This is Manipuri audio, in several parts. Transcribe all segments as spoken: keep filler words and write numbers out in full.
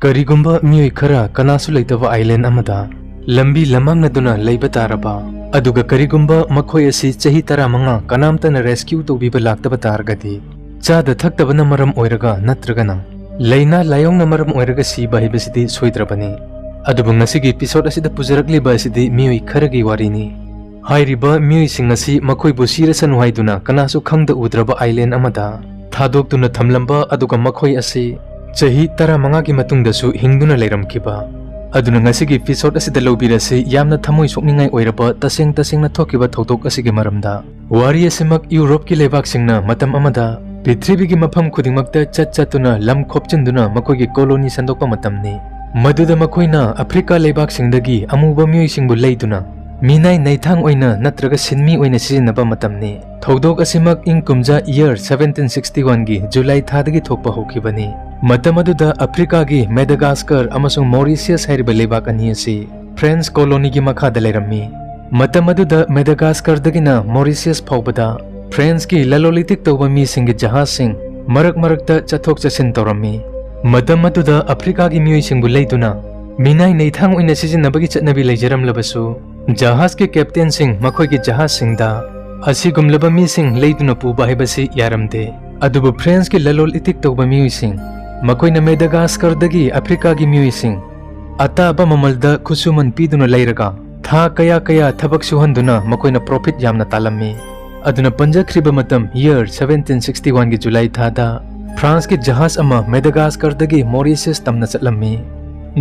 ꯀꯔꯤꯒꯨꯝꯕ ꯃꯤꯑꯣꯏ ꯈꯔ ꯀꯅꯥꯁꯨ ꯂꯩꯇꯕ ꯑꯥꯏꯂꯦꯟ ꯑꯃꯗ ꯂꯝꯕꯤ ꯂꯃꯥꯡꯅꯗꯨꯅ ꯂꯩꯕ ꯇꯥꯔꯕ, ꯑꯗꯨꯒ ꯀꯔꯤꯒꯨꯝꯕ ꯃꯈꯣꯏ ꯑꯁꯤ ꯆꯍꯤ ꯇꯔꯥꯃꯉꯥ ꯀꯅꯥꯝꯇꯅ ꯔꯦꯁꯀ꯭ꯌꯨ ꯇꯧꯕꯤꯕ ꯂꯥꯛꯇꯕ ꯇꯥꯔꯒꯗꯤ, ꯆꯥꯗ ꯊꯛꯇꯕꯅ ꯃꯔꯝ ꯑꯣꯏꯔꯒ ꯅꯠꯇ꯭ꯔꯒꯅ ꯂꯥꯏꯅꯥ ꯂꯥꯏꯑꯣꯡꯅ ꯃꯔꯝ ꯑꯣꯏꯔꯒ ꯁꯤꯕ ꯍꯥꯏꯕꯁꯤꯗꯤ ꯁꯣꯏꯗ꯭ꯔꯕꯅꯤ꯫ ꯑꯗꯨꯕꯨ ꯉꯁꯤꯒꯤ ꯏꯄꯤꯁꯣꯗ ꯑꯁꯤꯗ ꯄꯨꯖꯔꯛꯂꯤꯕ ꯑꯁꯤꯗꯤ ꯃꯤꯑꯣꯏ ꯈꯔꯒꯤ ꯋꯥꯔꯤꯅꯤ꯫ ꯍꯥꯏꯔꯤꯕ ꯃꯤꯑꯣꯏꯁꯤꯡ ꯑꯁꯤ ꯃꯈꯣꯏꯕꯨ ꯁꯤꯔꯁꯅꯨ ꯍꯥꯏꯗꯨꯅ ꯀꯅꯥꯁꯨ ꯈꯪꯗ ꯎꯗ꯭ꯔꯕ ꯑꯥꯏꯂꯦꯟ ꯑꯃꯗ ꯊꯥꯗꯣꯛꯇꯨꯅ ꯊꯝꯂꯝꯕ, ꯑꯗꯨꯒ ꯃꯈꯣꯏ ꯑꯁꯤ ꯆꯍꯤ ꯇꯔꯥꯃꯉꯥꯒꯤ ꯃꯇꯨꯡꯗꯁꯨ ꯍꯤꯡꯗꯨꯅ ꯂꯩꯔꯝꯈꯤꯕ꯫ ꯑꯗꯨꯅ ꯉꯁꯤꯒꯤ ꯏꯄꯤꯁꯣꯗ ꯑꯁꯤꯗ ꯂꯧꯕꯤꯔꯁꯤ ꯌꯥꯝꯅ ꯊꯃꯣꯏ ꯁꯣꯛꯅꯤꯡꯉꯥꯏ ꯑꯣꯏꯔꯕ ꯇꯁꯦꯡ ꯇꯁꯦꯡꯅ ꯊꯣꯛꯈꯤꯕ ꯊꯧꯗꯣꯛ ꯑꯁꯤꯒꯤ ꯃꯔꯝꯗ꯫ ꯋꯥꯔꯤ ꯑꯁꯤꯃꯛ ꯌꯨꯔꯣꯞꯀꯤ ꯂꯩꯕꯥꯛꯁꯤꯡꯅ ꯃꯇꯝ ꯑꯃꯗ ꯄ꯭ꯔꯤꯊꯤꯕꯤꯒꯤ ꯃꯐꯝ ꯈꯨꯗꯤꯡꯃꯛꯇ ꯆꯠ ꯆꯠꯇꯨꯅ ꯂꯝ ꯈꯣꯞꯆꯤꯟꯗꯨꯅ ꯃꯈꯣꯏꯒꯤ ꯀꯣꯂꯣꯅꯤ ꯁꯟꯗꯣꯛꯄ ꯃꯇꯝꯅꯤ꯫ ꯃꯗꯨꯗ ꯃꯈꯣꯏꯅ ꯑꯐ꯭ꯔꯤꯀꯥ ꯂꯩꯕꯥꯛꯁꯤꯡꯗꯒꯤ ꯑꯃꯨꯕ ꯃꯤꯑꯣꯏꯁꯤꯡꯕꯨ ꯂꯩꯗꯨꯅ ꯃꯤꯅꯥꯏ ꯅꯩꯊꯥꯡ ꯑꯣꯏꯅ ꯅꯠꯇ꯭ꯔꯒ ꯁꯤꯟꯃꯤ ꯑꯣꯏꯅ ꯁꯤꯖꯤꯟꯅꯕ ꯃꯇꯝꯅꯤ꯫ ꯊꯧꯗꯣꯛ ꯑꯁꯤꯃꯛ ꯏꯪ ꯀꯨꯝꯖꯥ year seventeen sixty one ꯒꯤ ꯖꯨꯂꯥꯏ ꯊꯥꯗꯒꯤ ꯊꯣꯛꯄ ꯍꯧꯈꯤꯕꯅꯤ꯫ ꯃꯇꯝ ꯑꯗꯨꯗ ꯑꯐ꯭ꯔꯤꯀꯥꯒꯤ ꯃꯦꯗꯥꯒꯥꯁꯀꯔ ꯑꯃꯁꯨꯡ ꯃꯣꯔꯤꯁꯤꯌꯁ ꯍꯥꯏꯔꯤꯕ ꯂꯩꯕꯥꯛ ꯑꯅꯤ ꯑꯁꯤ ꯐ꯭ꯔꯦꯟꯁ ꯀꯣꯂꯣꯅꯤꯒꯤ ꯃꯈꯥꯗ ꯂꯩꯔꯝꯃꯤ꯫ ꯃꯇꯝ ꯑꯗꯨꯗ ꯃꯦꯗꯥꯒꯥꯁꯀꯔꯗꯒꯤꯅ ꯃꯣꯔꯤꯁꯤꯌꯁ ꯐꯥꯎꯕꯗ ꯐ꯭ꯔꯦꯟꯁꯀꯤ ꯂꯂꯣꯟ ꯏꯇꯤꯛ ꯇꯧꯕ ꯃꯤꯁꯤꯡꯒꯤ ꯖꯍꯥꯖꯁꯤꯡ ꯃꯔꯛ ꯃꯔꯛꯇ ꯆꯠꯊꯣꯛ ꯆꯠꯁꯤꯟ ꯇꯧꯔꯝꯃꯤ꯫ ꯃꯇꯝ ꯑꯗꯨꯗ ꯑꯐ꯭ꯔꯤꯀꯥꯒꯤ ꯃꯤꯑꯣꯏꯁꯤꯡꯕꯨ ꯂꯩꯗꯨꯅ ꯃꯤꯅꯥꯏ ꯅꯩꯊꯥꯡ ꯑꯣꯏꯅ ꯁꯤꯖꯤꯟꯅꯕꯒꯤ ꯆꯠꯅꯕꯤ ꯂꯩꯖꯔꯝꯂꯕꯁꯨ, ꯖꯍꯥꯖꯀꯤ ꯀꯦꯞꯇꯦꯟꯁꯤꯡ ꯃꯈꯣꯏꯒꯤ ꯖꯍꯥꯖꯁꯤꯡꯗ ꯑꯁꯤꯒꯨꯝꯂꯕ ꯃꯤꯁꯤꯡ ꯂꯩꯗꯨꯅ ꯄꯨꯕ ꯍꯥꯏꯕꯁꯤ ꯌꯥꯔꯝꯗꯦ꯫ ꯑꯗꯨꯕꯨ ꯐ꯭ꯔꯦꯟꯁꯀꯤ ꯂꯂꯣꯟ ꯏꯇꯤꯛ ꯇꯧꯕ ꯃꯤꯑꯣꯏꯁꯤꯡ, ꯃꯈꯣꯏꯅ ꯃꯦꯗꯥꯒꯥꯁꯀꯔꯗꯒꯤ ꯑꯐ꯭ꯔꯤꯀꯥꯒꯤ ꯃꯤꯑꯣꯏꯁꯤꯡ ꯑꯇꯥꯕ ꯃꯃꯜꯗ ꯈꯨꯠꯁꯨꯃꯟ ꯄꯤꯗꯨꯅ ꯂꯩꯔꯒ ꯊꯥ ꯀꯌꯥ ꯀꯌꯥ ꯊꯕꯛ ꯁꯨꯍꯟꯗꯨꯅ ꯃꯈꯣꯏꯅ ꯄ꯭ꯔꯣꯐꯤꯠ ꯌꯥꯝꯅ ꯇꯥꯜꯂꯝꯃꯤ꯫ ꯑꯗꯨꯅ ꯄꯟꯖꯈ꯭ꯔꯤꯕ ꯃꯇꯝ year seventeen sixty one ꯒꯤ ꯖꯨꯂꯥꯏ ꯊꯥꯗ ꯐ꯭ꯔꯥꯟꯁꯀꯤ ꯖꯍꯥꯖ ꯑꯃ ꯃꯦꯗꯥꯒꯥꯁꯀꯔꯗꯒꯤ ꯃꯣꯔꯤꯁꯤꯌꯁ ꯇꯝꯅ ꯆꯠꯂꯝꯃꯤ꯫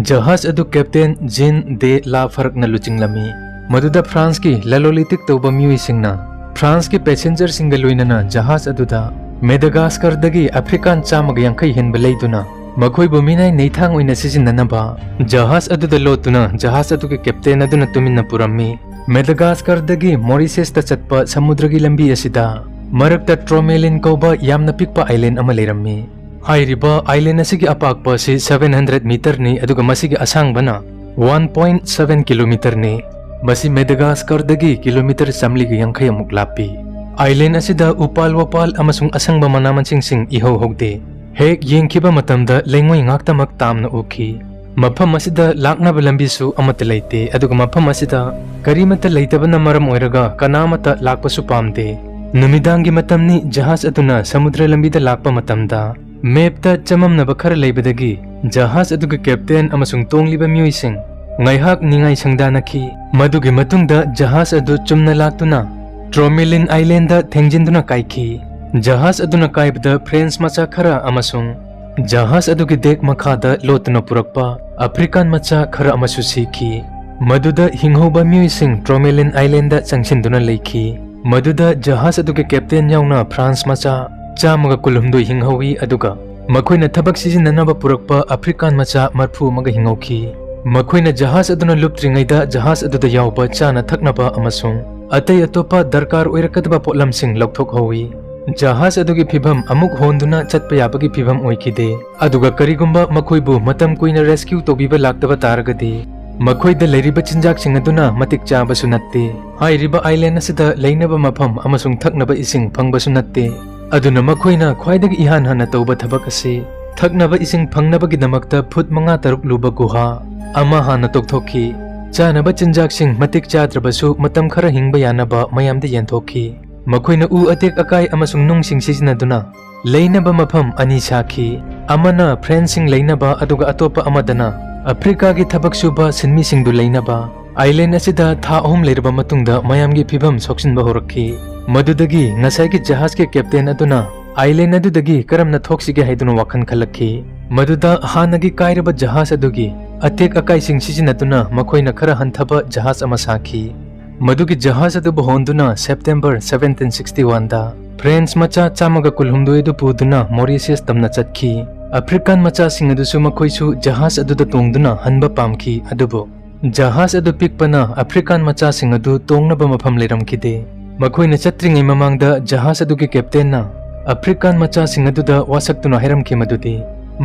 ꯖꯍꯥꯖ ꯑꯗꯨ ꯀꯦꯞꯇꯦꯟ ꯖꯤꯟ ꯗꯦ ꯂꯥ ꯐꯔꯛꯅ ꯂꯨꯆꯤꯡꯂꯝꯃꯤ꯫ ꯃꯗꯨꯗ ꯐ꯭ꯔꯥꯟꯁꯀꯤ ꯂꯂꯣꯟ ꯏꯇꯤꯛ ꯇꯧꯕ ꯃꯤꯑꯣꯏꯁꯤꯡꯅ ꯐ꯭ꯔꯥꯟꯁꯀꯤ ꯄꯦꯁꯦꯟꯖꯔꯁꯤꯡꯒ ꯂꯣꯏꯅꯅ ꯖꯍꯥꯖ ꯑꯗꯨꯗ ꯃꯦꯗꯥꯒꯥꯁꯀꯔꯗꯒꯤ ꯑꯐ꯭ꯔꯤꯀꯥꯟ ꯆꯥꯝꯃꯒ ꯌꯥꯡꯈꯩ ꯍꯦꯟꯕ ꯂꯩꯗꯨꯅ ꯃꯈꯣꯏꯕꯨ ꯃꯤꯅꯥꯏ ꯅꯩꯊꯥꯡ ꯑꯣꯏꯅ ꯁꯤꯖꯤꯟꯅꯅꯕ ꯖꯍꯥꯖ ꯑꯗꯨꯗ ꯂꯣꯠꯇꯨꯅ ꯖꯍꯥꯖ ꯑꯗꯨꯒꯤ ꯀꯦꯞꯇꯦꯟ ꯑꯗꯨꯅ ꯇꯨꯃꯤꯟꯅ ꯄꯨꯔꯝꯃꯤ꯫ ꯃꯦꯗꯥꯒꯥꯁꯀꯔꯗꯒꯤ ꯃꯣꯔꯤꯁꯤꯌꯁꯇ ꯆꯠꯄ ꯁꯃꯨꯗ꯭ꯔꯒꯤ ꯂꯝꯕꯤ ꯑꯁꯤꯗ ꯃꯔꯛꯇ ꯇ꯭ꯔꯣꯃꯦꯂꯤꯟ ꯀꯧꯕ ꯌꯥꯝꯅ ꯄꯤꯛꯄ ꯑꯥꯏꯂꯦꯟ ꯑꯃ ꯂꯩꯔꯝꯃꯤ꯫ ꯍꯥꯏꯔꯤꯕ ꯑꯥꯏꯂꯦꯟ ꯑꯁꯤꯒꯤ ꯑꯄꯥꯛꯄ ꯑꯁꯤ seven hundred meter ꯅꯤ, ꯑꯗꯨꯒ ꯃꯁꯤꯒꯤ ꯑꯁꯥꯡꯕꯅ one point seven kilometer ꯅꯤ꯫ ꯃꯁꯤ ꯃꯦꯗꯥꯒꯥꯁꯀꯔꯗꯒꯤ ꯀꯤꯂꯣꯃꯤꯇꯔ ꯆꯥꯃꯔꯤꯒ ꯌꯥꯡꯈꯩ ꯑꯃꯨꯛ ꯂꯥꯞꯄꯤ꯫ ꯑꯥꯏꯂꯦꯟ ꯑꯁꯤꯗ ꯎꯄꯥꯜ ꯋꯥꯄꯥꯜ ꯑꯃꯁꯨꯡ ꯑꯁꯪꯕ ꯃꯅꯥ ꯃꯁꯤꯡꯁꯤꯡ ꯏꯍꯧ ꯍꯧꯗꯦ꯫ ꯍꯦꯛ ꯌꯦꯡꯈꯤꯕ ꯃꯇꯝꯗ ꯂꯩꯉꯣꯏ ꯉꯥꯛꯇꯃꯛ ꯇꯥꯝꯅ ꯎꯈꯤ꯫ ꯃꯐꯝ ꯑꯁꯤꯗ ꯂꯥꯛꯅꯕ ꯂꯝꯕꯤꯁꯨ ꯑꯃꯠꯇ ꯂꯩꯇꯦ, ꯑꯗꯨꯒ ꯃꯐꯝ ꯑꯁꯤꯗ ꯀꯔꯤꯃꯠꯇ ꯂꯩꯇꯕꯅ ꯃꯔꯝ ꯑꯣꯏꯔꯒ ꯀꯅꯥꯃꯠꯇ ꯂꯥꯛꯄꯁꯨ ꯄꯥꯝꯗꯦ꯫ ꯅꯨꯃꯤꯗꯥꯡꯒꯤ ꯃꯇꯝꯅꯤ꯫ ꯖꯍꯥꯖ ꯑꯗꯨꯅ ꯁꯃꯨꯗ꯭ꯔ ꯂꯝꯕꯤꯗ ꯂꯥꯛꯄ ꯃꯇꯝꯗ, ꯃꯦꯞꯇ ꯆꯃꯝꯅꯕ ꯈꯔ ꯂꯩꯕꯗꯒꯤ ꯖꯍꯥꯖ ꯑꯗꯨꯒꯤ ꯀꯦꯞꯇꯦꯟ ꯑꯃꯁꯨꯡ ꯇꯣꯡꯂꯤꯕ ꯃꯤꯑꯣꯏꯁꯤꯡ ꯉꯥꯏꯍꯥꯛ ꯅꯤꯡꯉꯥꯏ ꯁꯪꯗꯥꯅꯈꯤ꯫ ꯃꯗꯨꯒꯤ ꯃꯇꯨꯡꯗ ꯖꯍꯥꯖ ꯑꯗꯨ ꯆꯨꯝꯅ ꯂꯥꯛꯇꯨꯅ ꯇ꯭ꯔꯣꯃꯦꯂꯤꯟ ꯑꯥꯏꯂꯦꯟꯗ ꯊꯦꯡꯖꯤꯟꯗꯨꯅ ꯀꯥꯏꯈꯤ꯫ ꯖꯍꯥꯖ ꯑꯗꯨꯅ ꯀꯥꯏꯕꯗ ꯐ꯭ꯔꯦꯟꯁ ꯃꯆꯥ ꯈꯔ ꯑꯃꯁꯨꯡ ꯖꯍꯥꯖ ꯑꯗꯨꯒꯤ ꯗꯦꯛ ꯃꯈꯥꯗ ꯂꯣꯠꯇꯨꯅ ꯄꯨꯔꯛꯄ ꯑꯐ꯭ꯔꯤꯀꯥꯟ ꯃꯆꯥ ꯈꯔ ꯑꯃꯁꯨ ꯁꯤꯈꯤ꯫ ꯃꯗꯨꯗ ꯍꯤꯡꯍꯧꯕ ꯃꯤꯑꯣꯏꯁꯤꯡ ꯇ꯭ꯔꯣꯃꯦꯂꯤꯟ ꯑꯥꯏꯂꯦꯟꯗ ꯆꯪꯁꯤꯟꯗꯨꯅ ꯂꯩꯈꯤ꯫ ꯃꯗꯨꯗ ꯖꯍꯥꯖ ꯑꯗꯨꯒꯤ ꯀꯦꯞꯇꯦꯟ ꯌꯥꯎꯅ ꯐ꯭ꯔꯥꯟꯁ ꯃꯆꯥ ꯆꯥꯝꯃꯒ ꯀꯨꯟꯍꯨꯝꯗꯣꯏ ꯍꯤꯡꯍꯧꯏ, ꯑꯗꯨꯒ ꯃꯈꯣꯏꯅ ꯊꯕꯛ ꯁꯤꯖꯤꯟꯅꯅꯕ ꯄꯨꯔꯛꯄ ꯑꯐ꯭ꯔꯤꯀꯥꯟ ꯃꯆꯥ ꯃꯔꯐꯨ ꯑꯃꯒ ꯍꯤꯡꯍꯧꯈꯤ꯫ ꯃꯈꯣꯏꯅ ꯖꯍꯥꯖ ꯑꯗꯨꯅ ꯂꯨꯞꯇ꯭ꯔꯤꯉꯩꯗ ꯖꯍꯥꯖ ꯑꯗꯨꯗ ꯌꯥꯎꯕ ꯆꯥꯅ ꯊꯛꯅꯕ ꯑꯃꯁꯨꯡ ꯑꯇꯩ ꯑꯇꯣꯞꯄ ꯗꯔꯀꯥꯔ ꯑꯣꯏꯔꯛꯀꯗꯕ ꯄꯣꯠꯂꯝꯁꯤꯡ ꯂꯧꯊꯣꯛꯍꯧꯏ꯫ ꯖꯍꯥꯖ ꯑꯗꯨꯒꯤ ꯐꯤꯚꯝ ꯑꯃꯨꯛ ꯍꯣꯟꯗꯨꯅ ꯆꯠꯄ ꯌꯥꯕꯒꯤ ꯐꯤꯚꯝ ꯑꯣꯏꯈꯤꯗꯦ꯫ ꯑꯗꯨꯒ ꯀꯔꯤꯒꯨꯝꯕ ꯃꯈꯣꯏꯕꯨ ꯃꯇꯝ ꯀꯨꯏꯅ ꯔꯦꯁꯀ꯭ꯌꯨ ꯇꯧꯕꯤꯕ ꯂꯥꯛꯇꯕ ꯇꯥꯔꯒꯗꯤ, ꯃꯈꯣꯏꯗ ꯂꯩꯔꯤꯕ ꯆꯤꯟꯖꯥꯛꯁꯤꯡ ꯑꯗꯨꯅ ꯃꯇꯤꯛ ꯆꯥꯕꯁꯨ ꯅꯠꯇꯦ꯫ ꯍꯥꯏꯔꯤꯕ ꯑꯥꯏꯂꯦꯟ ꯑꯁꯤꯗ ꯂꯩꯅꯕ ꯃꯐꯝ ꯑꯃꯁꯨꯡ ꯊꯛꯅꯕ ꯏꯁꯤꯡ ꯐꯪꯕꯁꯨ ꯅꯠꯇꯦ꯫ ꯑꯗꯨꯅ ꯃꯈꯣꯏꯅ ꯈ꯭ꯋꯥꯏꯗꯒꯤ ꯏꯍꯥꯟ ꯍꯥꯟꯅ ꯇꯧꯕ ꯊꯕꯛ ꯑꯁꯤ ꯊꯛꯅꯕ ꯏꯁꯤꯡ ꯐꯪꯅꯕꯒꯤꯗꯃꯛꯇ ꯐꯨꯠ ꯃꯉꯥ ꯇꯔꯨꯛ ꯂꯨꯕ ꯒꯨꯍꯥ ꯑꯃ ꯍꯥꯟꯅ ꯇꯧꯊꯣꯛꯈꯤ꯫ ꯆꯥꯅꯕ ꯆꯤꯟꯖꯥꯛꯁꯤꯡ ꯃꯇꯤꯛ ꯆꯥꯗ꯭ꯔꯕꯁꯨ ꯃꯇꯝ ꯈꯔ ꯍꯤꯡꯕ ꯌꯥꯅꯕ ꯃꯌꯥꯝꯗ ꯌꯦꯟꯊꯣꯛꯈꯤ꯫ ꯃꯈꯣꯏꯅ ꯎ ꯑꯇꯦꯛ ꯑꯀꯥꯏ ꯑꯃꯁꯨꯡ ꯅꯨꯡꯁꯤꯡ ꯁꯤꯖꯤꯟꯅꯗꯨꯅ ꯂꯩꯅꯕ ꯃꯐꯝ ꯑꯅꯤ ꯁꯥꯈꯤ, ꯑꯃꯅ ꯐ꯭ꯔꯦꯟꯁꯁꯤꯡ ꯂꯩꯅꯕ ꯑꯗꯨꯒ ꯑꯇꯣꯞꯄ ꯑꯃꯗꯅ ꯑꯐ꯭ꯔꯤꯀꯥꯒꯤ ꯊꯕꯛ ꯁꯨꯕ ꯁꯤꯟꯃꯤꯁꯤꯡꯗꯨ ꯂꯩꯅꯕ꯫ ꯑꯥꯏꯂꯦꯟ ꯑꯁꯤꯗ ꯊꯥ ꯑꯍꯨꯝ ꯂꯩꯔꯕ ꯃꯇꯨꯡꯗ ꯃꯌꯥꯝꯒꯤ ꯐꯤꯚꯝ ꯁꯣꯛꯆꯤꯟꯕ ꯍꯧꯔꯛꯈꯤ꯫ ꯃꯗꯨꯗꯒꯤ ꯉꯁꯥꯏꯒꯤ ꯖꯍꯥꯖꯀꯤ ꯀꯦꯞꯇꯦꯟ ꯑꯗꯨꯅ ꯑꯥꯏꯂꯦꯟ ꯑꯗꯨꯗꯒꯤ ꯀꯔꯝꯅ ꯊꯣꯛꯁꯤꯒꯦ ꯍꯥꯏꯗꯨꯅ ꯋꯥꯈꯜ ꯈꯜꯂꯛꯈꯤ꯫ ꯃꯗꯨꯗ ꯍꯥꯟꯅꯒꯤ ꯀꯥꯏꯔꯕ ꯖꯍꯥꯖ ꯑꯗꯨꯒꯤ ꯑꯇꯦꯛ ꯑꯀꯥꯏꯁꯤꯡ ꯁꯤꯖꯤꯟꯅꯗꯨꯅ ꯃꯈꯣꯏꯅ ꯈꯔ ꯍꯟꯊꯕ ꯖꯍꯥꯖ ꯑꯃ ꯁꯥꯈꯤ꯫ ꯃꯗꯨꯒꯤ ꯖꯍꯥꯖ ꯑꯗꯨꯕꯨ ꯍꯣꯟꯗꯨꯅ ꯁꯦꯞꯇꯦꯝꯕꯔ ꯁꯚꯦꯟꯇꯤꯟ ꯁꯤꯛꯁꯇꯤ ꯋꯥꯟꯗ ꯐ꯭ꯔꯦꯟꯁ ꯃꯆꯥ ꯆꯥꯝꯃꯒ ꯀꯨꯟꯍꯨꯝꯗꯣꯏ ꯑꯗꯨ ꯄꯨꯗꯨꯅ ꯃꯣꯔꯤꯁꯤꯌꯁ ꯇꯝꯅ ꯆꯠꯈꯤ꯫ ꯑꯐ꯭ꯔꯤꯀꯥꯟ ꯃꯆꯥꯁꯤꯡ ꯑꯗꯨꯁꯨ ꯃꯈꯣꯏꯁꯨ ꯖꯍꯥꯖ ꯑꯗꯨꯗ ꯇꯣꯡꯗꯨꯅ ꯍꯟꯕ ꯄꯥꯝꯈꯤ, ꯑꯗꯨꯕꯨ ꯖꯍꯥꯖ ꯑꯗꯨ ꯄꯤꯛꯄꯅ ꯑꯐ꯭ꯔꯤꯀꯥꯟ ꯃꯆꯥꯁꯤꯡ ꯑꯗꯨ ꯇꯣꯡꯅꯕ ꯃꯐꯝ ꯂꯩꯔꯝꯈꯤꯗꯦ꯫ ꯃꯈꯣꯏꯅ ꯆꯠꯇ꯭ꯔꯤꯉꯩ ꯃꯃꯥꯡꯗ ꯖꯍꯥꯖ ꯑꯗꯨꯒꯤ ꯀꯦꯞꯇꯦꯟꯅ ꯑꯐ꯭ꯔꯤꯀꯥꯟ ꯃꯆꯥꯁꯤꯡ ꯑꯗꯨꯗ ꯋꯥꯁꯛꯇꯨꯅ ꯍꯥꯏꯔꯝꯈꯤ ꯃꯗꯨꯗꯤ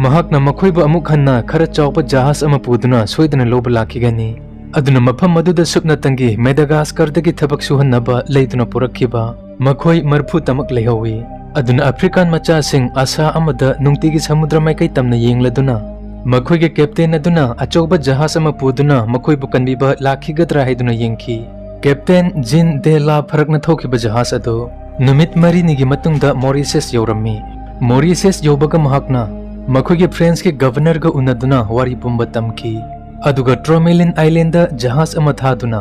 ꯃꯍꯥꯛꯅ ꯃꯈꯣꯏꯕꯨ ꯑꯃꯨꯛ ꯍꯟꯅ ꯈꯔ ꯆꯥꯎꯕ ꯖꯍꯥꯖ ꯑꯃ ꯄꯨꯗꯨꯅ ꯁꯣꯏꯗꯅ ꯂꯧꯕ ꯂꯥꯛꯈꯤꯒꯅꯤ꯫ ꯑꯗꯨꯅ ꯃꯐꯝ ꯑꯗꯨꯗ ꯁꯨꯞꯅꯇꯪꯒꯤ ꯃꯦꯗꯥꯒꯥꯁꯀꯔꯗꯒꯤ ꯊꯕꯛ ꯁꯨꯍꯟꯅꯕ ꯂꯩꯗꯨꯅ ꯄꯨꯔꯛꯈꯤꯕ ꯃꯈꯣꯏ ꯃꯔꯐꯨ ꯇꯃꯛ ꯂꯩꯍꯧꯏ꯫ ꯑꯗꯨꯅ ꯑꯐ꯭ꯔꯤꯀꯥꯟ ꯃꯆꯥꯁꯤꯡ ꯑꯁꯥ ꯑꯃꯗ ꯅꯨꯡꯇꯤꯒꯤ ꯁꯃꯨꯗ꯭ꯔ ꯃꯥꯏꯀꯩ ꯇꯝꯅ ꯌꯦꯡꯂꯗꯨꯅ, ꯃꯈꯣꯏꯒꯤ ꯀꯦꯞꯇꯦꯟ ꯑꯗꯨꯅ ꯑꯆꯧꯕ ꯖꯍꯥꯖ ꯑꯃ ꯄꯨꯗꯨꯅ ꯃꯈꯣꯏꯕꯨ ꯀꯟꯕꯤꯕ ꯂꯥꯛꯈꯤꯒꯗ꯭ꯔꯥ ꯍꯥꯏꯗꯨꯅ ꯌꯦꯡꯈꯤ꯫ ꯀꯦꯞꯇꯦꯟ ꯖꯤꯟ ꯗꯦ ꯂꯥ ꯐꯔꯛꯅ ꯊꯧꯈꯤꯕ ꯖꯍꯥꯖ ꯑꯗꯨ ꯅꯨꯃꯤꯠ ꯃꯔꯤꯅꯤꯒꯤ ꯃꯇꯨꯡꯗ ꯃꯣꯔꯤꯁꯤꯌꯁ ꯌꯧꯔꯝꯃꯤ꯫ ꯃꯣꯔꯤꯁꯤꯌꯁ ꯌꯧꯕꯒ ꯃꯍꯥꯛꯅ ꯃꯈꯣꯏꯒꯤ ꯐ꯭ꯔꯦꯟꯁꯀꯤ ꯒꯚꯔꯅꯔꯒ ꯎꯅꯗꯨꯅ ꯋꯥꯔꯤ ꯄꯨꯝꯕ ꯇꯝꯈꯤ꯫ ꯑꯗꯨꯒ ꯇ꯭ꯔꯣꯃꯦꯂꯤꯟ ꯑꯥꯏꯂꯦꯟꯗ ꯖꯍꯥꯖ ꯑꯃ ꯊꯥꯗꯨꯅ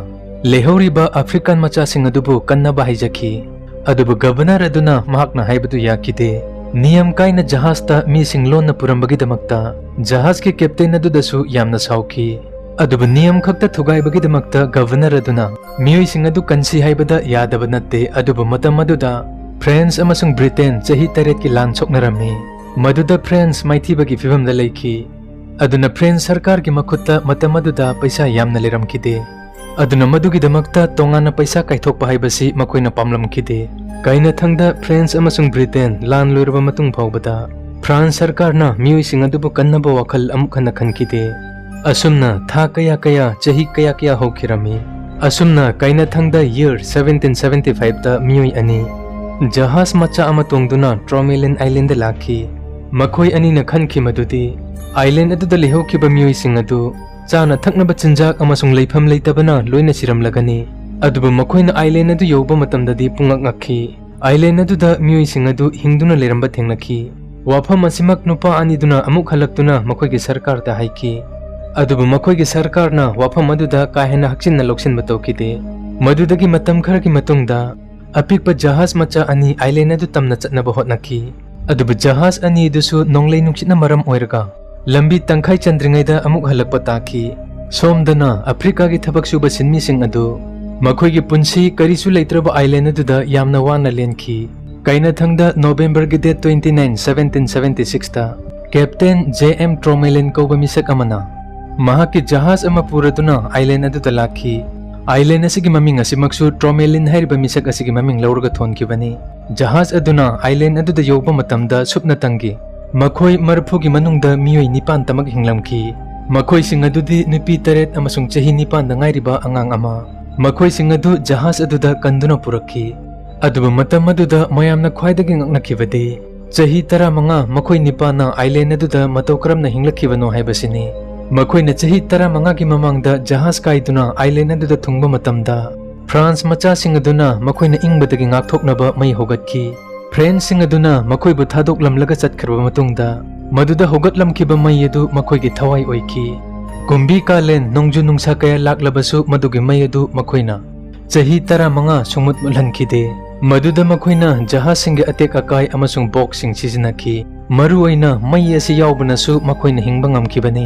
ꯂꯩꯍꯧꯔꯤꯕ ꯑꯐ꯭ꯔꯤꯀꯥꯟ ꯃꯆꯥꯁꯤꯡ ꯑꯗꯨꯕꯨ ꯀꯟꯅꯕ ꯍꯥꯏꯖꯈꯤ꯫ ꯑꯗꯨꯕꯨ ꯒꯚꯔꯅꯔ ꯑꯗꯨꯅ ꯃꯍꯥꯛꯅ ꯍꯥꯏꯕꯗꯨ ꯌꯥꯈꯤꯗꯦ꯫ ꯅꯤꯌꯝ ꯀꯥꯏꯅ ꯖꯍꯥꯖꯇ ꯃꯤꯁꯤꯡ ꯂꯣꯟꯅ ꯄꯨꯔꯝꯕꯒꯤꯗꯃꯛꯇ ꯖꯍꯥꯖꯀꯤ ꯀꯦꯞꯇꯦꯟ ꯑꯗꯨꯗꯁꯨ ꯌꯥꯝꯅ ꯁꯥꯎꯈꯤ꯫ ꯑꯗꯨꯕꯨ ꯅꯤꯌꯝ ꯈꯛꯇ ꯊꯨꯒꯥꯏꯕꯒꯤꯗꯃꯛꯇ ꯒꯚꯔꯅꯔ ꯑꯗꯨꯅ ꯃꯤꯑꯣꯏꯁꯤꯡ ꯑꯗꯨ ꯀꯟꯁꯤ ꯍꯥꯏꯕꯗ ꯌꯥꯗꯕ ꯅꯠꯇꯦ꯫ ꯑꯗꯨꯕꯨ ꯃꯇꯝ ꯑꯗꯨꯗ ꯐ꯭ꯔꯦꯟꯁ ꯑꯃꯁꯨꯡ ꯕ꯭ꯔꯤꯇꯦꯟ ꯆꯍꯤ ꯇꯔꯦꯠꯀꯤ ꯂꯥꯟ ꯁꯣꯛꯅꯔꯝꯃꯤ꯫ ꯃꯗꯨꯗ ꯐ꯭ꯔꯦꯟꯁ ꯃꯥꯏꯊꯤꯕꯒꯤ ꯐꯤꯚꯝꯗ ꯂꯩꯈꯤ꯫ ꯑꯗꯨꯅ ꯐ꯭ꯔꯦꯟꯁ ꯁꯔꯀꯥꯔꯒꯤ ꯃꯈꯨꯠꯇ ꯃꯇꯝ ꯑꯗꯨꯗ ꯄꯩꯁꯥ ꯌꯥꯝꯅ ꯂꯩꯔꯝꯈꯤꯗꯦ꯫ ꯑꯗꯨꯅ ꯃꯗꯨꯒꯤꯗꯃꯛꯇ ꯇꯣꯉꯥꯟꯅ ꯄꯩꯁꯥ ꯀꯥꯏꯊꯣꯛꯄ ꯍꯥꯏꯕꯁꯤ ꯃꯈꯣꯏꯅ ꯄꯥꯝꯂꯝꯈꯤꯗꯦ꯫ ꯀꯥꯏꯅꯊꯪꯗ ꯐ꯭ꯔꯦꯟꯁ ꯑꯃꯁꯨꯡ ꯕ꯭ꯔꯤꯇꯦꯟ ꯂꯥꯟ ꯂꯣꯏꯔꯕ ꯃꯇꯨꯡ ꯐꯥꯎꯕꯗ ꯐ꯭ꯔꯥꯟꯁ ꯁꯔꯀꯥꯔꯅ ꯃꯤꯑꯣꯏꯁꯤꯡ ꯑꯗꯨꯕꯨ ꯀꯟꯅꯕ ꯋꯥꯈꯜ ꯑꯃꯨꯛ ꯍꯟꯅ ꯈꯟꯈꯤꯗꯦ꯫ ꯑꯁꯨꯝꯅ ꯊꯥ ꯀꯌꯥ ꯀꯌꯥ, ꯆꯍꯤ ꯀꯌꯥ ꯀꯌꯥ ꯍꯧꯈꯤꯔꯝꯃꯤ꯫ ꯑꯁꯨꯝꯅ ꯀꯥꯏꯅꯊꯪꯗ year seventeen seventy five ꯇ ꯃꯤꯑꯣꯏ ꯑꯅꯤ ꯖꯍꯥꯖ ꯃꯆꯥ ꯑꯃ ꯇꯣꯡꯗꯨꯅ ꯇ꯭ꯔꯣꯃꯦꯂꯤꯟ ꯑꯥꯏꯂꯦꯟꯗ ꯂꯥꯛꯈꯤ꯫ ꯃꯈꯣꯏ ꯑꯅꯤꯅ ꯈꯟꯈꯤ ꯃꯗꯨꯗꯤ ꯑꯥꯏꯂꯦꯟ ꯑꯗꯨꯗ ꯂꯩꯍꯧꯈꯤꯕ ꯃꯤꯑꯣꯏꯁꯤꯡ ꯑꯗꯨ ꯆꯥꯅ ꯊꯛꯅꯕ ꯆꯤꯟꯖꯥꯛ ꯑꯃꯁꯨꯡ ꯂꯩꯐꯝ ꯂꯩꯇꯕꯅ ꯂꯣꯏꯅ ꯁꯤꯔꯝꯂꯒꯅꯤ꯫ ꯑꯗꯨꯕꯨ ꯃꯈꯣꯏꯅ ꯑꯥꯏꯂꯦꯟ ꯑꯗꯨ ꯌꯧꯕ ꯃꯇꯝꯗꯗꯤ ꯄꯨꯡꯉꯛ ꯉꯛꯈꯤ꯫ ꯑꯥꯏꯂꯦꯟ ꯑꯗꯨꯗ ꯃꯤꯑꯣꯏꯁꯤꯡ ꯑꯗꯨ ꯍꯤꯡꯗꯨꯅ ꯂꯩꯔꯝꯕ ꯊꯦꯡꯅꯈꯤ꯫ ꯋꯥꯐꯝ ꯑꯁꯤꯃꯛ ꯅꯨꯄꯥ ꯑꯅꯤꯗꯨꯅ ꯑꯃꯨꯛ ꯍꯜꯂꯛꯇꯨꯅ ꯃꯈꯣꯏꯒꯤ ꯁꯔꯀꯥꯔꯗ ꯍꯥꯏꯈꯤ꯫ ꯑꯗꯨꯕꯨ ꯃꯈꯣꯏꯒꯤ ꯁꯔꯀꯥꯔꯅ ꯋꯥꯐꯝ ꯑꯗꯨꯗ ꯀꯥ ꯍꯦꯟꯅ ꯍꯛꯆꯤꯟꯅ ꯂꯧꯁꯤꯟꯕ ꯇꯧꯈꯤꯗꯦ꯫ ꯃꯗꯨꯗꯒꯤ ꯃꯇꯝ ꯈꯔꯒꯤ ꯃꯇꯨꯡꯗ ꯑꯄꯤꯛꯄ ꯖꯍꯥꯖ ꯃꯆꯥ ꯑꯅꯤ ꯑꯥꯏꯂꯦꯟ ꯑꯗꯨ ꯇꯝꯅ ꯆꯠꯅꯕ ꯍꯣꯠꯅꯈꯤ꯫ ꯑꯗꯨꯕꯨ ꯖꯍꯥꯖ ꯑꯅꯤ ꯑꯗꯨꯁꯨ ꯅꯣꯡꯂꯩ ꯅꯨꯡꯁꯤꯠꯅ ꯃꯔꯝ ꯑꯣꯏꯔꯒ ꯂꯝꯕꯤ ꯇꯪꯈꯥꯏ ꯆꯟꯗ꯭ꯔꯤꯉꯩꯗ ꯑꯃꯨꯛ ꯍꯜꯂꯛꯄ ꯇꯥꯈꯤ꯫ ꯁꯣꯝꯗꯅ ꯑꯐ꯭ꯔꯤꯀꯥꯒꯤ ꯊꯕꯛ ꯁꯨꯕ ꯁꯤꯟꯃꯤꯁꯤꯡ ꯑꯗꯨ ꯃꯈꯣꯏꯒꯤ ꯄꯨꯟꯁꯤ ꯀꯔꯤꯁꯨ ꯂꯩꯇ꯭ꯔꯕ ꯑꯥꯏꯂꯦꯟ ꯑꯗꯨꯗ ꯌꯥꯝꯅ ꯋꯥꯅ ꯂꯦꯟꯈꯤ꯫ ꯀꯥꯏꯅꯊꯪꯗ ꯅꯣꯚꯦꯝꯕꯔꯒꯤ date twenty nine, seventeen seventy six ꯇ ꯀꯦꯞꯇꯦꯟ ꯖꯦ ꯑꯦꯝ ꯇ꯭ꯔꯣꯃꯦꯂꯤꯟ ꯀꯧꯕ ꯃꯤꯁꯛ ꯑꯃꯅ ꯃꯍꯥꯛꯀꯤ ꯖꯍꯥꯖ ꯑꯃ ꯄꯨꯔꯗꯨꯅ ꯑꯥꯏꯂꯦꯟ ꯑꯗꯨꯗ ꯂꯥꯛꯈꯤ꯫ ꯑꯥꯏꯂꯦꯟ ꯑꯁꯤꯒꯤ ꯃꯃꯤꯡ ꯑꯁꯤꯃꯛꯁꯨ ꯇ꯭ꯔꯣꯃꯦꯂꯤꯟ ꯍꯥꯏꯔꯤꯕ ꯃꯤꯁꯛ ꯑꯁꯤꯒꯤ ꯃꯃꯤꯡ ꯂꯧꯔꯒ ꯊꯣꯟꯈꯤꯕꯅꯤ꯫ ꯖꯍꯥꯖ ꯑꯗꯨꯅ ꯑꯥꯏꯂꯦꯟ ꯑꯗꯨꯗ ꯌꯧꯕ ꯃꯇꯝꯗ ꯁꯨꯞꯅꯇꯪꯒꯤ ꯃꯈꯣꯏ ꯃꯔꯤꯐꯨꯒꯤ ꯃꯅꯨꯡꯗ ꯃꯤꯑꯣꯏ ꯅꯤꯄꯥꯟꯇꯃꯛ ꯍꯤꯡꯂꯝꯈꯤ꯫ ꯃꯈꯣꯏꯁꯤꯡ ꯑꯗꯨꯗꯤ ꯅꯨꯄꯤ ꯇꯔꯦꯠ ꯑꯃꯁꯨꯡ ꯆꯍꯤ ꯅꯤꯄꯥꯟꯗ ꯉꯥꯏꯔꯤꯕ ꯑꯉꯥꯡ ꯑꯃ꯫ ꯃꯈꯣꯏꯁꯤꯡ ꯑꯗꯨ ꯖꯍꯥꯖ ꯑꯗꯨꯗ ꯀꯟꯗꯨꯅ ꯄꯨꯔꯛꯈꯤ꯫ ꯑꯗꯨꯕꯨ ꯃꯇꯝ ꯑꯗꯨꯗ ꯃꯌꯥꯝꯅ ꯈ꯭ꯋꯥꯏꯗꯒꯤ ꯉꯛꯅꯈꯤꯕꯗꯤ ꯆꯍꯤ ꯇꯔꯥꯃꯉꯥ ꯃꯈꯣꯏ ꯅꯤꯄꯥꯅ ꯑꯥꯏꯂꯦꯟ ꯑꯗꯨꯗ ꯃꯇꯧ ꯀꯔꯝꯅ ꯍꯤꯡꯂꯛꯈꯤꯕꯅꯣ ꯍꯥꯏꯕꯁꯤꯅꯤ꯫ ꯃꯈꯣꯏꯅ ꯆꯍꯤ ꯇꯔꯥꯃꯉꯥꯒꯤ ꯃꯃꯥꯡꯗ ꯖꯍꯥꯖ ꯀꯥꯏꯗꯨꯅ ꯑꯥꯏꯂꯦꯟ ꯑꯗꯨꯗ ꯊꯨꯡꯕ ꯃꯇꯝꯗ, ꯐ꯭ꯔꯥꯟꯁ ꯃꯆꯥꯁꯤꯡ ꯑꯗꯨꯅ ꯃꯈꯣꯏꯅ ꯏꯪꯕꯗꯒꯤ ꯉꯥꯛꯊꯣꯛꯅꯕ ꯃꯩ ꯍꯧꯒꯠꯈꯤ꯫ ꯐ꯭ꯔꯦꯟꯁꯁꯤꯡ ꯑꯗꯨꯅ ꯃꯈꯣꯏꯕꯨ ꯊꯥꯗꯣꯛꯂꯝꯂꯒ ꯆꯠꯈ꯭ꯔꯕ ꯃꯇꯨꯡꯗ, ꯃꯗꯨꯗ ꯍꯧꯒꯠꯂꯝꯈꯤꯕ ꯃꯩ ꯑꯗꯨ ꯃꯈꯣꯏꯒꯤ ꯊꯋꯥꯏ ꯑꯣꯏꯈꯤ꯫ ꯀꯨꯝꯕꯤ ꯀꯥꯂꯦꯟ, ꯅꯣꯡꯖꯨ ꯅꯨꯡꯁꯥ ꯀꯌꯥ ꯂꯥꯛꯂꯕꯁꯨ, ꯃꯗꯨꯒꯤ ꯃꯩ ꯑꯗꯨ ꯃꯈꯣꯏꯅ ꯆꯍꯤ ꯇꯔꯥꯃꯉꯥ ꯁꯨꯡꯃꯨꯠ ꯃꯨꯠꯍꯟꯈꯤꯗꯦ꯫ ꯃꯗꯨꯗ ꯃꯈꯣꯏꯅ ꯖꯍꯥꯖꯁꯤꯡꯒꯤ ꯑꯇꯦꯛ ꯑꯀꯥꯏ ꯑꯃꯁꯨꯡ ꯕꯣꯛꯁꯤꯡ ꯁꯤꯖꯤꯟꯅꯈꯤ꯫ ꯃꯔꯨꯑꯣꯏꯅ ꯃꯩ ꯑꯁꯤ ꯌꯥꯎꯕꯅꯁꯨ ꯃꯈꯣꯏꯅ ꯍꯤꯡꯕ ꯉꯝꯈꯤꯕꯅꯤ꯫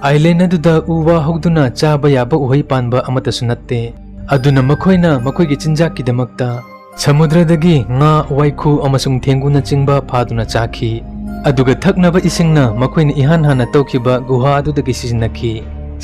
ꯑꯥꯏꯂꯦꯟ ꯑꯗꯨꯗ ꯎ ꯋꯥ ꯍꯧꯗꯨꯅ ꯆꯥꯕ ꯌꯥꯕ ꯎꯍꯩ ꯄꯥꯟꯕ ꯑꯃꯠꯇꯁꯨ ꯅꯠꯇꯦ꯫ ꯑꯗꯨꯅ ꯃꯈꯣꯏꯅ ꯃꯈꯣꯏꯒꯤ ꯆꯤꯟꯖꯥꯛꯀꯤꯗꯃꯛꯇ ꯁꯃꯨꯗ꯭ꯔꯗꯒꯤ ꯉꯥ, ꯋꯥꯏꯈꯨ ꯑꯃꯁꯨꯡ ꯊꯦꯡꯒꯨꯅꯆꯤꯡꯕ ꯐꯥꯗꯨꯅ ꯆꯥꯈꯤ꯫ ꯑꯗꯨꯒ ꯊꯛꯅꯕ ꯏꯁꯤꯡꯅ ꯃꯈꯣꯏꯅ ꯏꯍꯥꯟ ꯍꯥꯟꯅ ꯇꯧꯈꯤꯕ ꯒꯨꯍꯥ ꯑꯗꯨꯗꯒꯤ ꯁꯤꯖꯤꯟꯅꯈꯤ꯫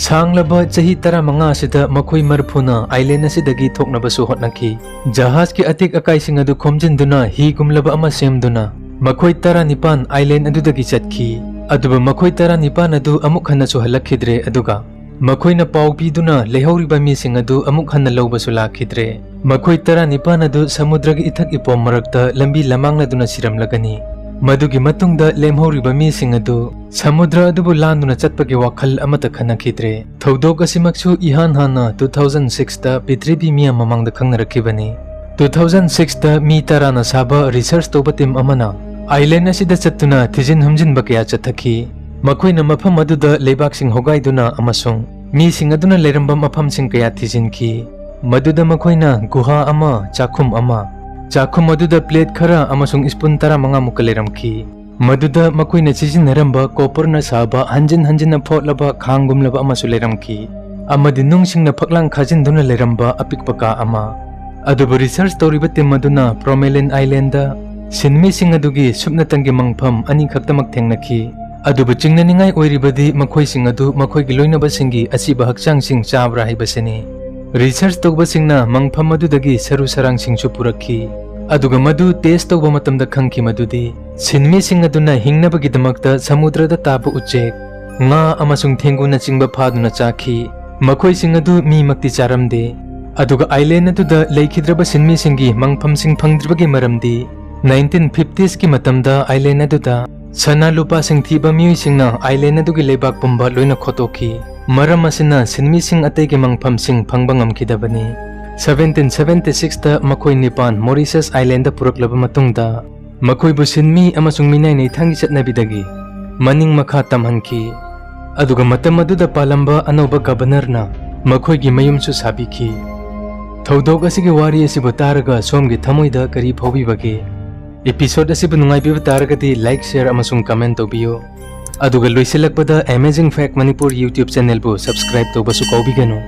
ꯁꯥꯡꯂꯕ ꯆꯍꯤ ꯇꯔꯥꯃꯉꯥ ꯑꯁꯤꯗ ꯃꯈꯣꯏ ꯃꯔꯐꯨꯅ ꯑꯥꯏꯂꯦꯟ ꯑꯁꯤꯗꯒꯤ ꯊꯣꯛꯅꯕꯁꯨ ꯍꯣꯠꯅꯈꯤ꯫ ꯖꯍꯥꯖꯀꯤ ꯑꯇꯦꯛ ꯑꯀꯥꯏꯁꯤꯡ ꯑꯗꯨ ꯈꯣꯝꯖꯤꯟꯗꯨꯅ ꯍꯤꯒꯨꯝꯂꯕ ꯑꯃ ꯁꯦꯝꯗꯨꯅ ꯃꯈꯣꯏ ꯇꯔꯥꯅꯤꯄꯥꯟ ꯑꯥꯏꯂꯦꯟ ꯑꯗꯨꯗꯒꯤ ꯆꯠꯈꯤ꯫ ꯑꯗꯨꯕꯨ ꯃꯈꯣꯏ ꯇꯔꯥꯅꯤꯄꯥꯟ ꯑꯗꯨ ꯑꯃꯨꯛ ꯍꯟꯅꯁꯨ ꯍꯜꯂꯛꯈꯤꯗ꯭ꯔꯦ, ꯑꯗꯨꯒ ꯃꯈꯣꯏꯅ ꯄꯥꯎ ꯄꯤꯗꯨꯅ ꯂꯩꯍꯧꯔꯤꯕ ꯃꯤꯁꯤꯡ ꯑꯗꯨ ꯑꯃꯨꯛ ꯍꯟꯅ ꯂꯧꯕꯁꯨ ꯂꯥꯛꯈꯤꯗ꯭ꯔꯦ꯫ ꯃꯈꯣꯏ ꯇꯔꯥꯅꯤꯄꯥꯟ ꯑꯗꯨ ꯁꯃꯨꯗ꯭ꯔꯒꯤ ꯏꯊꯛ ꯏꯄꯣꯝ ꯃꯔꯛꯇ ꯂꯝꯕꯤ ꯂꯃꯥꯡꯅꯗꯨꯅ ꯁꯤꯔꯝꯂꯒꯅꯤ꯫ ꯃꯗꯨꯒꯤ ꯃꯇꯨꯡꯗ ꯂꯦꯝꯍꯧꯔꯤꯕ ꯃꯤꯁꯤꯡ ꯑꯗꯨ ꯁꯃꯨꯗ꯭ꯔ ꯑꯗꯨꯕꯨ ꯂꯥꯟꯗꯨꯅ ꯆꯠꯄꯒꯤ ꯋꯥꯈꯜ ꯑꯃꯠꯇ ꯈꯟꯅꯈꯤꯗ꯭ꯔꯦ꯫ ꯊꯧꯗꯣꯛ ꯑꯁꯤꯃꯛꯁꯨ ꯏꯍꯥꯟ ꯍꯥꯟꯅ two thousand six ꯇ ꯄ꯭ꯔꯤꯊꯤꯕꯤ ꯃꯤꯌꯥꯝ ꯃꯃꯥꯡꯗ ꯈꯪꯅꯔꯛꯈꯤꯕꯅꯤ꯫ Two thousand six ꯇ ꯃꯤ ꯇꯔꯥꯅ ꯁꯥꯕ ꯔꯤꯁꯔꯆ ꯇꯧꯕ ꯇꯤꯝ ꯑꯃꯅ ꯑꯥꯏꯂꯦꯟ ꯑꯁꯤꯗ ꯆꯠꯇꯨꯅ ꯊꯤꯖꯤꯟ ꯍꯨꯝꯖꯤꯟꯕ ꯀꯌꯥ ꯆꯠꯊꯈꯤ꯫ ꯃꯈꯣꯏꯅ ꯃꯐꯝ ꯑꯗꯨꯗ ꯂꯩꯕꯥꯛꯁꯤꯡ ꯍꯣꯒꯥꯏꯗꯨꯅ ꯑꯃꯁꯨꯡ ꯃꯤꯁꯤꯡ ꯑꯗꯨꯅ ꯂꯩꯔꯝꯕ ꯃꯐꯝꯁꯤꯡ ꯀꯌꯥ ꯊꯤꯖꯤꯟꯈꯤ꯫ ꯃꯗꯨꯗ ꯃꯈꯣꯏꯅ ꯒꯨꯍꯥ ꯑꯃ, ꯆꯥꯛꯈꯨꯝ ꯑꯃ, ꯆꯥꯛꯈꯨꯝ ꯑꯗꯨꯗ ꯄ꯭ꯂꯦꯠ ꯈꯔ ꯑꯃꯁꯨꯡ ꯁ꯭ꯄꯨꯟ ꯇꯔꯥꯃꯉꯥ ꯃꯨꯛꯀ ꯂꯩꯔꯝꯈꯤ꯫ ꯃꯗꯨꯗ ꯃꯈꯣꯏꯅ ꯁꯤꯖꯤꯟꯅꯔꯝꯕ ꯀꯣꯄꯔꯅ ꯁꯥꯕ ꯍꯟꯖꯤꯟ ꯍꯟꯖꯤꯟꯅ ꯐꯣꯠꯂꯕ ꯈꯥꯡꯒꯨꯝꯂꯕ ꯑꯃꯁꯨ ꯂꯩꯔꯝꯈꯤ, ꯑꯃꯗꯤ ꯅꯨꯡꯁꯤꯡꯅ ꯐꯛꯂꯥꯡ ꯈꯥꯖꯤꯟꯗꯨꯅ ꯂꯩꯔꯝꯕ ꯑꯄꯤꯛꯄ ꯀꯥ ꯑꯃ꯫ ꯑꯗꯨꯕꯨ ꯔꯤꯁꯔꯆ ꯇꯧꯔꯤꯕ ꯇꯤꯝ ꯑꯗꯨꯅ ꯄ꯭ꯔꯣꯃꯦꯂꯤꯟ ꯑꯥꯏꯂꯦꯟꯗ ꯁꯤꯟꯃꯤꯁꯤꯡ ꯑꯗꯨꯒꯤ ꯁꯨꯞꯅꯇꯪꯒꯤ ꯃꯪꯐꯝ ꯑꯅꯤꯈꯛꯇꯃꯛ ꯊꯦꯡꯅꯈꯤ꯫ ꯑꯗꯨꯕꯨ ꯆꯤꯡꯅꯅꯤꯡꯉꯥꯏ ꯑꯣꯏꯔꯤꯕꯗꯤ ꯃꯈꯣꯏꯁꯤꯡ ꯑꯗꯨ ꯃꯈꯣꯏꯒꯤ ꯂꯣꯏꯅꯕꯁꯤꯡꯒꯤ ꯑꯁꯤꯕ ꯍꯛꯆꯥꯡꯁꯤꯡ ꯆꯥꯕ꯭ꯔꯥ ꯍꯥꯏꯕꯁꯤꯅꯤ꯫ ꯔꯤꯁꯔꯆ ꯇꯧꯕꯁꯤꯡꯅ ꯃꯪꯐꯝ ꯑꯗꯨꯗꯒꯤ ꯁꯔꯨ ꯁꯔꯥꯡꯁꯤꯡꯁꯨ ꯄꯨꯔꯛꯈꯤ, ꯑꯗꯨꯒ ꯃꯗꯨ ꯇꯦꯁ ꯇꯧꯕ ꯃꯇꯝꯗ ꯈꯪꯈꯤ ꯃꯗꯨꯗꯤ ꯁꯤꯟꯃꯤꯁꯤꯡ ꯑꯗꯨꯅ ꯍꯤꯡꯅꯕꯒꯤꯗꯃꯛꯇ ꯁꯃꯨꯗ꯭ꯔꯗ ꯇꯥꯕ ꯎꯆꯦꯛ, ꯉꯥ ꯑꯃꯁꯨꯡ ꯊꯦꯡꯒꯨꯅꯆꯤꯡꯕ ꯐꯥꯗꯨꯅ ꯆꯥꯈꯤ꯫ ꯃꯈꯣꯏꯁꯤꯡ ꯑꯗꯨ ꯃꯤꯃꯛꯇꯤ ꯆꯥꯔꯝꯗꯦ꯫ ꯑꯗꯨꯒ ꯑꯥꯏꯂꯦꯟ ꯑꯗꯨꯗ ꯂꯩꯈꯤꯗ꯭ꯔꯕ ꯁꯤꯟꯃꯤꯁꯤꯡꯒꯤ ꯃꯪꯐꯝꯁꯤꯡ ꯐꯪꯗ꯭ꯔꯤꯕꯒꯤ ꯃꯔꯝꯗꯤ nineteen fifties ꯀꯤ ꯃꯇꯝꯗ ꯑꯥꯏꯂꯦꯟ ꯑꯗꯨꯗ ꯁꯅꯥ ꯂꯨꯄꯥꯁꯤꯡ ꯊꯤꯕ ꯃꯤꯑꯣꯏꯁꯤꯡꯅ ꯑꯥꯏꯂꯦꯟ ꯑꯗꯨꯒꯤ ꯂꯩꯕꯥꯛ ꯄꯨꯝꯕ ꯂꯣꯏꯅ ꯈꯣꯠꯇꯣꯛꯈꯤ꯫ ꯃꯔꯝ ꯑꯁꯤꯅ ꯁꯤꯟꯃꯤꯁꯤꯡ ꯑꯇꯩꯒꯤ ꯃꯪꯐꯝꯁꯤꯡ ꯐꯪꯕ ꯉꯝꯈꯤꯗꯕꯅꯤ꯫ Seventeen seventy six ꯇ ꯃꯈꯣꯏ ꯅꯤꯄꯥꯟ ꯃꯣꯔꯤꯁꯁ ꯑꯥꯏꯂꯦꯟꯗ ꯄꯨꯔꯛꯂꯕ ꯃꯇꯨꯡꯗ, ꯃꯈꯣꯏꯕꯨ ꯁꯤꯟꯃꯤ ꯑꯃꯁꯨꯡ ꯃꯤꯅꯥꯏ ꯅꯩꯊꯥꯡꯒꯤ ꯆꯠꯅꯕꯤꯗꯒꯤ ꯃꯅꯤꯡ ꯃꯈꯥ ꯇꯝꯍꯟꯈꯤ꯫ ꯑꯗꯨꯒ ꯃꯇꯝ ꯑꯗꯨꯗ ꯄꯥꯜꯂꯝꯕ ꯑꯅꯧꯕ ꯒꯕꯔꯅꯔꯅ ꯃꯈꯣꯏꯒꯤ ꯃꯌꯨꯝꯁꯨ ꯁꯥꯕꯤꯈꯤ꯫ ꯊꯧꯗꯣꯛ ꯑꯁꯤꯒꯤ ꯋꯥꯔꯤ ꯑꯁꯤꯕꯨ ꯇꯥꯔꯒ ꯁꯣꯝꯒꯤ ꯊꯃꯣꯏꯗ ꯀꯔꯤ ꯐꯥꯎꯕꯤꯕꯒꯦ? Episode ꯑꯁꯤꯕꯨ ꯅꯨꯡꯉꯥꯏꯕꯤꯕ ꯇꯥꯔꯒꯗꯤ like, share ꯑꯃꯁꯨꯡ comment ꯇꯧꯕꯤꯌꯨ꯫ ꯑꯗꯨꯒ ꯂꯣꯏꯁꯤꯜꯂꯛꯄꯗ Amazing Fact Manipur YouTube channel ꯕꯨ subscribe ꯇꯧꯕꯁꯨ ꯀꯥꯎꯕꯤꯒꯅꯨ꯫